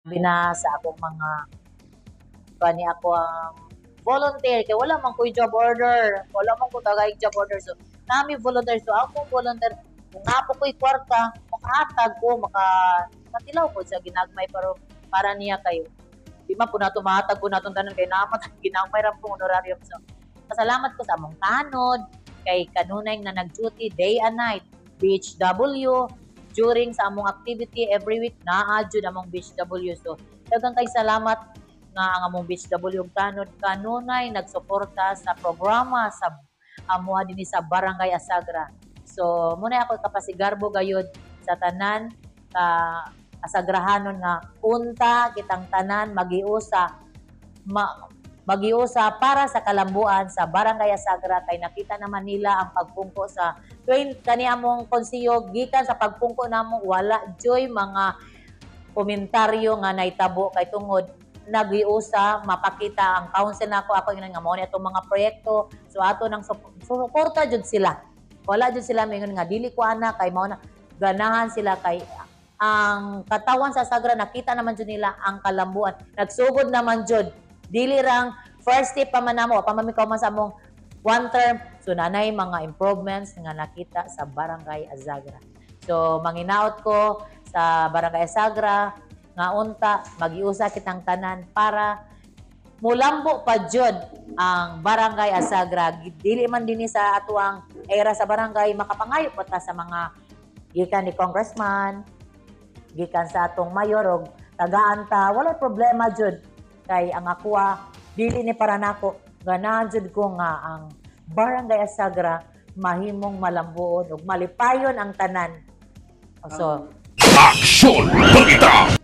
Na sa akong mga kani, ako ang volunteer kay wala man ko'y job order, wala man ko tagay job order. So nami volunteer. So akong volunteer, kung naa po ko'y kwarta, makahatag ko, maka matilaw ko sa ginagmay, pero para niya kayo di man po nato mahatag po natong tanan kay naa man ginagmay ra pong honorarium. So pasalamat ko sa among tanod kay kanunay na nag-duty day and night, BHW. During sa among activity every week, naa jud among BHW. So daghang kay salamat nga ang among BHW ug tanod kanunay nagsuporta sa programa sa amoa dinhi sa Barangay Asagra. So muna ako kapasigarbo gayud sa tanan ka Asagrahanon nga unta kitang tanan magiusa magiusa para sa kalambuan sa Barangay Asagra kay nakita naman nila ang pagpungko sa 20 kani among konseyo. Gikan sa pagpungko namo, wala joy mga komentaryo nga naitabo kay tungod nagiusa mapakita ang council nako. Ako ingnon nga mao ni atong mga proyekto, so ato nang suporta jud sila. Wala jud sila mingon nga dili ko ana kay mao na. Ganahan sila kay ang katawan sa Asagra, nakita naman jud nila ang kalambuan. Nagsugod naman jud, dili rang first step pa man namo, pa man mi man sa among one term. So nanay mga improvements nga nakita sa Barangay Azagra. So manginaot ko sa Barangay Asagra nga unta magiusa kitang tanan para mulambo pa jud ang Barangay Asagra. Dili man dinhi sa atuang era sa barangay, makapangayo pa ta sa mga gikan ni congressman, gikan sa atong mayor og tagaan ta, wala problema jud kay ang akuha dili ni para nako. Ganahan jud ko nga ang Barangay Asagra mahimong malambuon ug malipayon ang tanan. So Aksyon Balita!